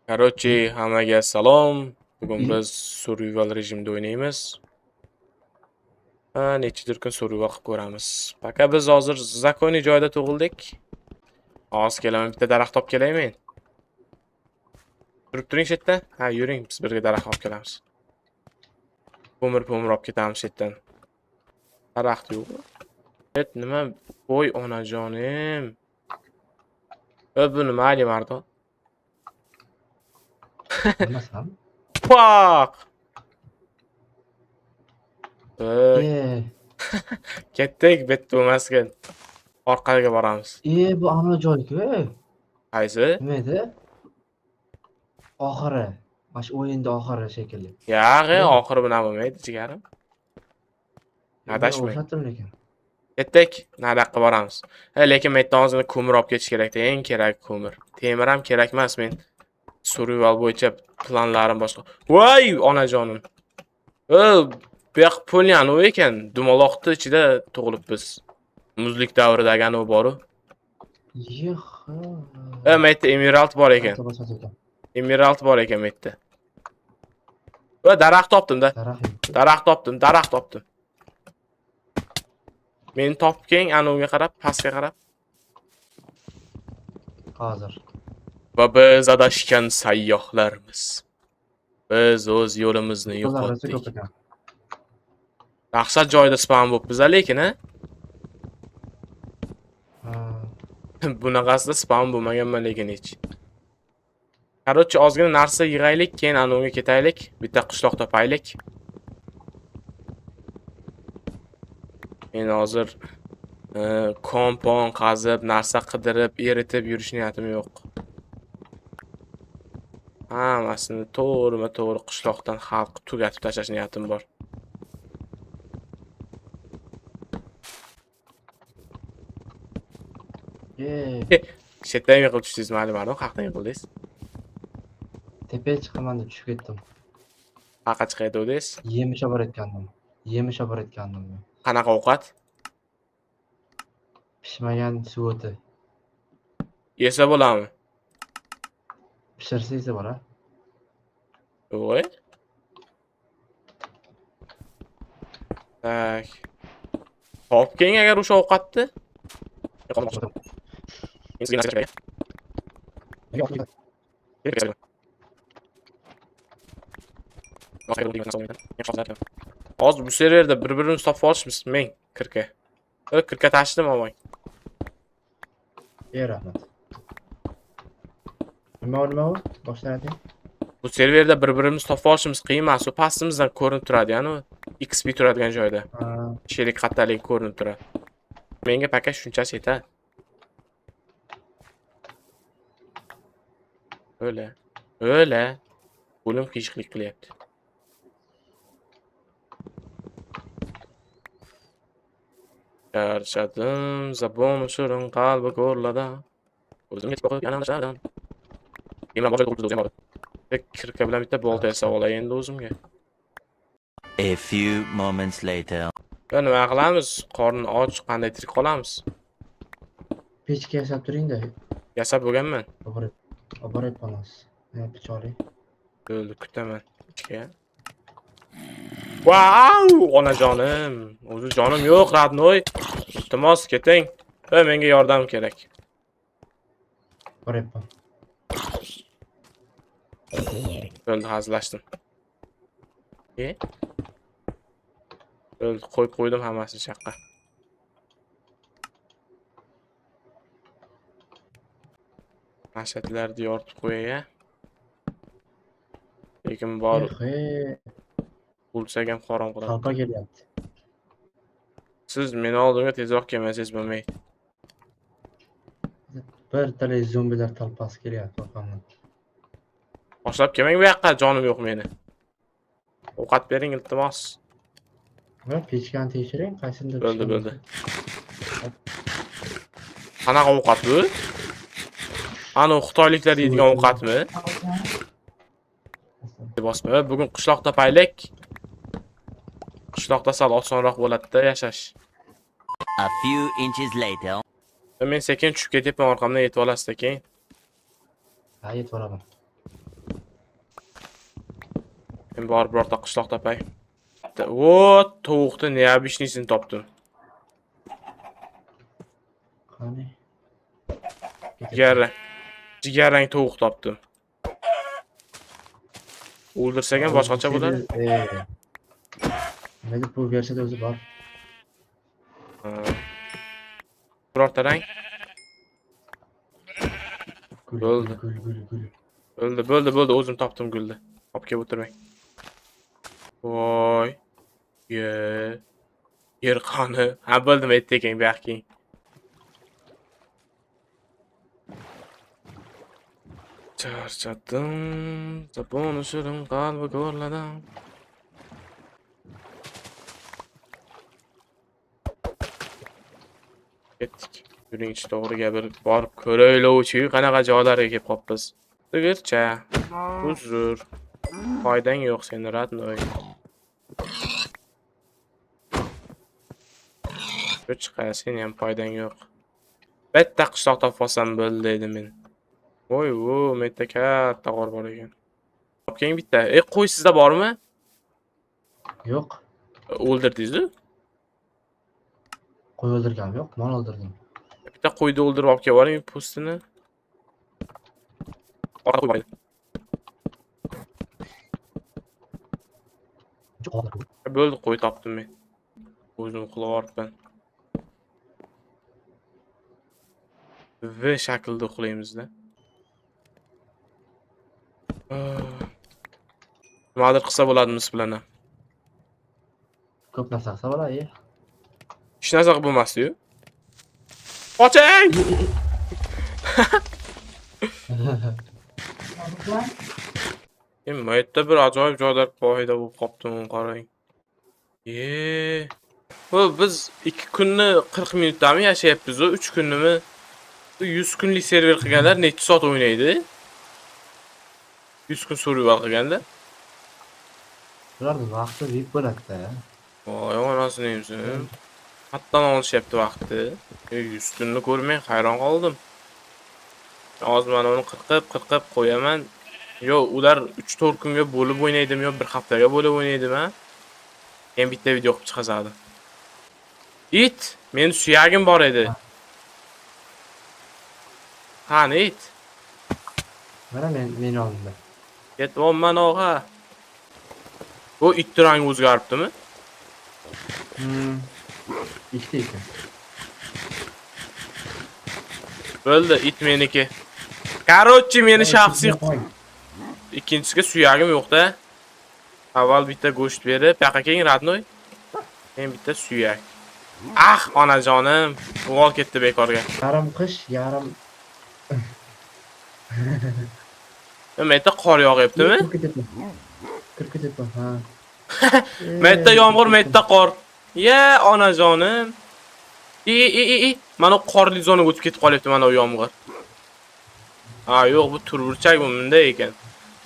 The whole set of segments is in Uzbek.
Короче, hammaga salom. Bugun biz survival rejimda o'ynaymiz. Ha, nechidir kun survival qilib ko'ramiz. Пока biz hozir законный joyda tug'ildik. Hozir kelaman, bitta daraxt olib kelay men. Turib turing shu yerda. Ha, yuring, biz birga daraxt olib kelamiz. Ko'mir olib ketamiz shu yerdan. Daraxt yo'q. Et nima? Qo'y onajonim. Bu nima Alimardon? Bilmasam. Paq! Ketdik, bu yerda bo'lmaskan. Orqaga boramiz. Bu amli joy-ku. Qaysi? Nima edi? Oxiri. Mana shu o'yinda oxiri shekilli. Yo'q, oxiri bilan bo'lmaydi, jigarim. Adashmang. O'xshatdim lekin. Ketdik, nariyoqqa boramiz. Lekin men yerdan ozgina ko'mir olib ketish kerak-da, eng kerak ko'mir. Temir ham kerak emas, men survival bo'yicha planlarim boshqa. Voy, onajonim. Bu yoq polyan u ekan, dumaloqni ichida tug'ilibmiz. Muzlik davridagi anavi bor-u. Yo'q. Men yerda emerald bor ekan. Emerald bor ekan men yerda. Va daraxt topdim-da. Daraxt topdim, daraxt topdim. Meni topib keling, anaviga qarab, pastga qarab. Hozir. Va biz adashgan sayyohlarmiz. Biz o'z yo'limizni yo'qotdik. Dahshat joyda spam bo'libmiz lekin, ha? Bunaqasida spam bo'lmaganman lekin hech. Короче, ozgina narsa yig'aylik, keyin anaviga ketaylik, bitta qishloq topaylik. Men hozir kompon qazib, narsa qidirib, eritib yurish niyatim yo'q. Hammasini to'g'rima-to'g'ri qishloqdan xalq tugatib tashlash niyatim bor. Chetdan yiqilib tushdingizmi, Alimardon? Qayerdan yiqildingiz? Tepaga chiqaman deb tushib ketdim. Qayerqa chiqayotgandingiz? Yemish olib borayotgandim. Yemish olib borayotgandim men. Qanaqa ovqat? Pishmagan suv o'ti. Yesa bo'ladimi? Pishirsa yesa bo'lar. Voy. Tak. Topib keling agar o'sha ovqatni. Hozir bu serverda bir-birimizni topib olishimiz. Men kirka. Kirka tashladim omang. Rahmat. Nima u? Boshdan ayting. Bu serverda bir-birimizni topib olishimiz qiyin emas. U pastimizdan ko'rinib turadi, ya'ni XP turadigan joyda. Sherik qattaligi ko'rinib turadi. Menga paka shunchasi yetadi. O'la. O'la. O'lim qiyshiqlik qilyapti. Charchadim, zabon shirin qalbi ko'rlada. O'zimga chiqib yanada. Nima boshqa o'zim bor. Kirka bilan bitta bolta yasab olay endi o'zimga. A few moments later. Va nima qilamiz? Qorni och, qanday tirik qolamiz? Pechka yasab turing-da. Yasab bo'lganman. Olib boryapman. Mana pichoqli. Bo'ldi, kutaman. Ichga. Vau, onajonim. O'zi jonim yo'q, radnoy. Iltimos, keting. Va menga yordam kerak. Boryapman. Bo'ldi, hazillashdim. Bo'ldi, qo'yib qo'ydim hammasini shaqqa. Mashatlarni yoritib qo'yay-a. Lekin bor. Bo'lsak ham harom qiladi. Talpa kelyapti. Siz meni oldimga tezroq kelmasangiz bo'lmaydi. Bir talay zombilar talpasi kelyapti orqamdan. Boshlab kelmang bu yoqqa, jonim yo'q meni. Ovqat bering iltimos. Va pechkani tekshiring, qaysindir. Bo'ldi, bo'ldi. Qanaqa ovqat bu? Ana xitoyliklar yeydigan ovqatmi? Bosma. Bugun qishloq topaylik. Qishloqda sal osonroq bo'ladi-da yashash. A few inches later. Men sekin tushib ketyapman, orqamdan yetib olasiz keyin. Ha, yetib olaman. Men borib birorta qishloq topay. O, tovuqni необычныйsini topdim. Qani? Jigarrang tovuq topdim. O'ldirsak ham boshqacha bo'ladi. Nimaga bu versiyada o'zi bor? Birorta rang. Bo'ldi. Gul, gul, gul. Bo'ldi, bo'ldi, bo'ldi, o'zim topdim gulni. Olib kelib o'tirmang. Voy. Ye. Yer qani? Ha, bo'ldim, aytdi ekan, bu yoqqa keling. Charchadim, zabon ushirim qalbi go'rladim. Ketdik. Yuringchi, to'g'riga bir borib ko'raylik-chi, qanaqa joylarga kelib qolibmiz. Sigircha, uzr. Foydang yo'q seni, radnoy. Cho'chqa, seni ham foydang yo'q. Bitta qishloq topib olsam bo'ldi dedim men. Voy, vo, menda katta g'or bor ekan. Topgan bitta. Qo'y sizda bormi? Yo'q. O'ldirdingiz-ku? Qo'y o'ldirganim yo'q, mol o'ldirdim. Bitta qo'yni o'ldirib olib kelib yuboring po'stini. Orqa qo'y bor edi. Bo'ldi, qo'y topdim men. O'zim uxlab yuboribman. V shaklida uxlaymiz-da. Nimadir qilsa bo'ladi mis bilan ham. Ko'p narsa qilsa bo'ladi. Hech narsa qilib bo'lmasdi-yu. Qoching! Maytda bir ajoyib joylar paydo bo'lib qopti, qarang. Bu biz 2 kunni 40 minutdami yashayapmiz-u, 3 kunnimi? 100 kunlik server qilganlar necha soat o'ynaydi? 100 kun survival qilganda. Ularning vaqti VIP bo'ladi-da. Voy, onasini emsin. Hattan olishyapti vaqti. 100 kunni ko'rmay hayron qoldim. Hozir mana uni qirqib qo'yaman. Yo, ular 3-4 kunga bo'lib o'ynaydimi, yo bir haftaga bo'lib o'ynaydimi? Keyin bitta video qilib chiqazadi. It, meni suyagim bor edi. Qani it? Mana men oldimda. Ketyapman og'a. Bu itning rangi o'zgaribdimi? Ikkita ekan. Bo'ldi, it meniki. Короче, meni shaxsiy ikkinchisiga suyagim yo'q-da. Avval bitta go'sht berib, bu yoqqa keling, radnoy. Keyin bitta suyak. Ah, onajonim, o'g'ol ketdi bekorga. Yarim qish, yarim Nima qor yog'yaptimi? Kirib ketyapman, ha. Maytda yomg'ir, maytda qor. Ya, onajonim. I, mana qorli zonaga o'tib ketib qolyapti mana u yomg'ir. Ha, yo'q, bu turburchak bu bunday ekan.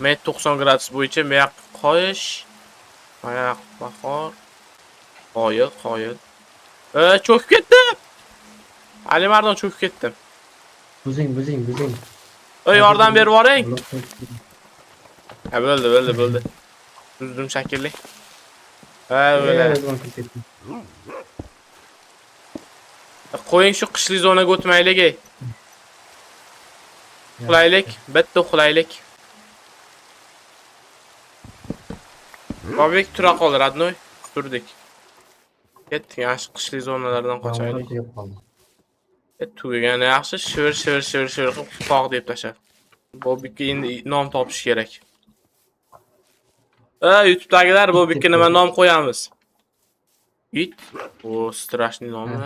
Mayt 90 gradus bo'yicha bu yoq qoyish, bu yoq bahor. Qoyil, qoyil. Cho'kib ketdim. Alimardon cho'kib ketdim. Buzing, buzing, buzing. Yordam berib yuboring. Ha, bo'ldi, bo'ldi, bo'ldi. Buzdim shekilli. Ha, o'la. Qo'ying shu qishli zonaga o'tmaylik, ey. Uxlaylik, bitta uxlaylik. Bobek tura qol, radnoy. Turdik. Ketdik, yaxshi qishli zonalardan qochaylik. Tugagani yaxshi, shivir shivir shivir shivir qilib tog' deb tashladi. Bobekka endi nom topish kerak. YouTube'dagilar Bobekka nima nom qo'yamiz? It. O, strashniy nommi?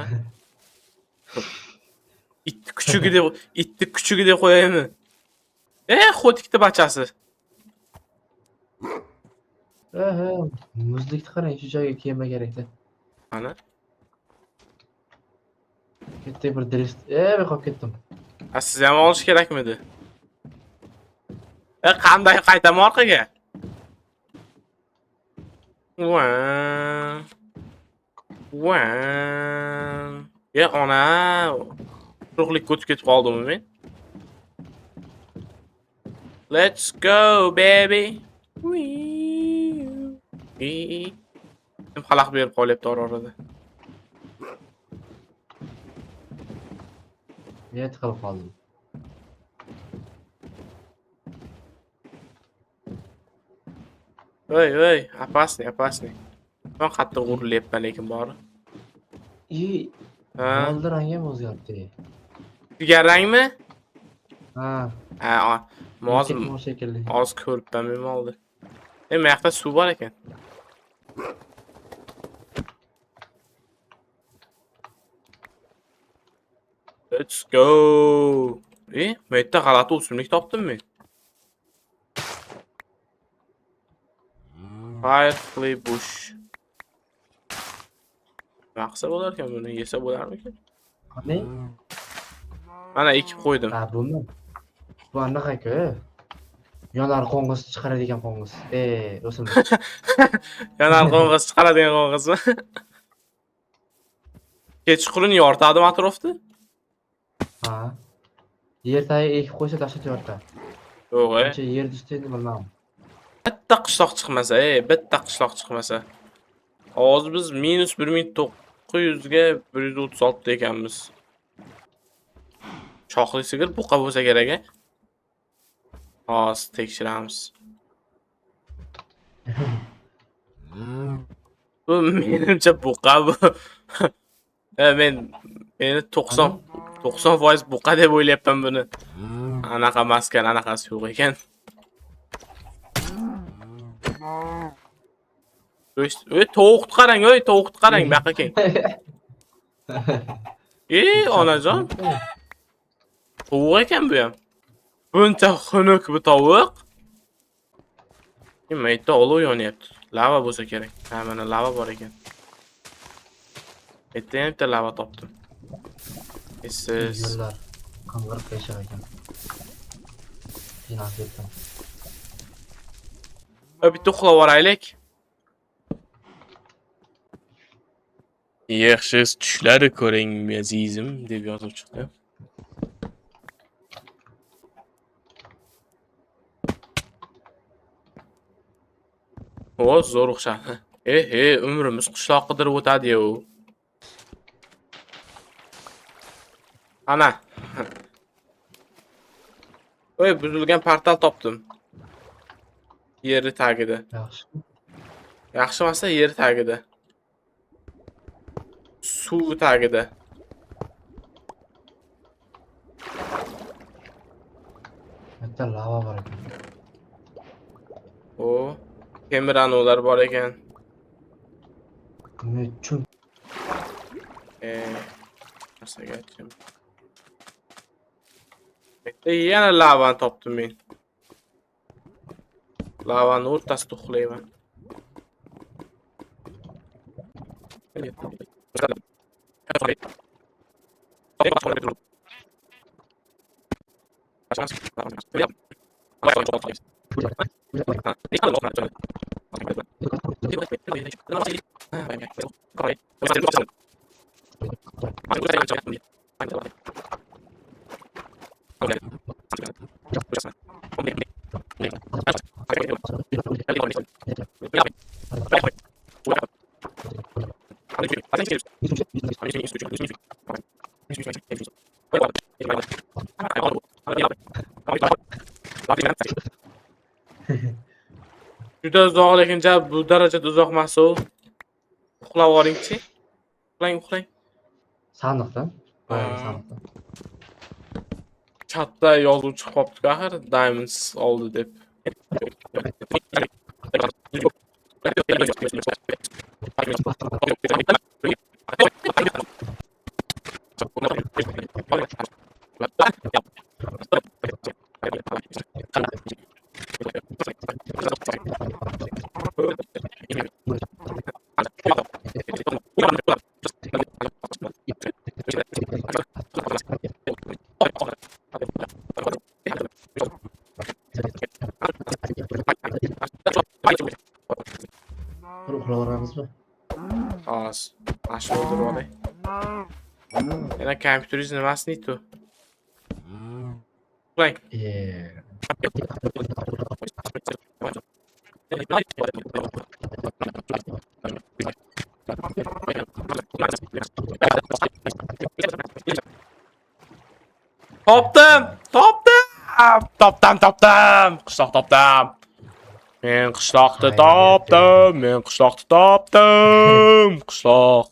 Itni kuchugi deb, itni kuchugi deb qo'yaymi? Xo'tikni bachasi. Aha, muzlikni qarang, shu joyga kema kerakda. Ana. Katta bir dress. Men qolib ketdim. Ha, siz ham olish kerakmidi? Qanday qaytaman orqaga? Va. Va. Ya ona, quruqlikka o'tib ketib qoldimmi men? Let's go baby. Kim xalaq berib qolyapti orada. Men tiqilib qoldim. Voy, voy, опасный, опасный. Men qattiq urilyapman lekin bori. Ha, Molni rangi ham o'zgardi. Jigar rangmi? Ha. Ha, moz Erkak mol shekilli. Oz ko'ribman men molni. Bu yoqda suv bor ekan. Let's go. Bu yerda g'alati o'simlik topdim men. Firefly bush. Nima qilsa bo'lar ekan buni? Yesa bo'larmikan? Qani? Mana ekib qo'ydim. Ha, bumi? Bu anaqa-ku. Yonar qo'ng'iz chiqaradigan qo'ng'iz. O'simlik. Yonar qo'ng'iz chiqaradigan qo'ng'izmi? Kechqurun yoritadimi atrofni? Ha. Yer tagiga ekib qo'ysa dahshat yoritadi. Yo'q, e. Uncha yer ustida endi bilmadim. Bitta qishloq chiqmasa, bitta qishloq chiqmasa. Hozir biz minus bir ming to'qqiz yuzga bir yuz o'ttiz oltita ekanmiz. Shoxli sigir buqa bo'lsa kerak, a? Hozir tekshiramiz. Bu menimcha buqa bu. Meni to'qson foiz buqa deb o'ylayapman buni. Anaqa maskan, anaqasi yo'q ekan. O'y, tovuqni qarang, o'y, tovuqni qarang, bu yoqqa keling. Onajon. Tovuq ekan bu ham. Buncha xunuk bu tovuq. Nima yerda olov yonyapti? Lava bo'lsa kerak. Ha, mana lava bor ekan. Yerda ham bitta lava topdim. Esiz. Yo'llar qing'ir qiyshiq ekan. Qiynalib ketdim. Bitta uxlab yuboraylik. Yaxshi tushlari ko'ring azizim deb yozib chiqdi. O, zo'r o'xshadi. Umrimiz qishloq qidirib o'tadi-yu. Ana. Oy, buzilgan portal topdim. Yeri tagida. Yaxshi. Yaxshi emasda yer tagida. Suv tagida. Bitta lava bor ekan. O, temir anovlar bor ekan. Nima uchun? Narsaga aytdim. Bitta yana lavani topdim men. Lavani o'rtasida uxlayman. Juda uzoq, lekin bu darajada uzoq emas u. Uxlab oringchi. Uxlang, uxlang. Sandiqdan? Boyagi sandiqdan. Chatda yozuv chiqib qolibdi-ku axir, Diamonds oldi deb. Bir uxlab olamizmi? Hozir. Mana shu o'ldirib olay. Yana kompyuteringiz nimasi neydi? Uxlang. Topdim! Topdim! Topdim, topdim! Qishloq topdim. Men qishloqni Xayriyat. topdim. Men qishloqni topdim. Qishloq.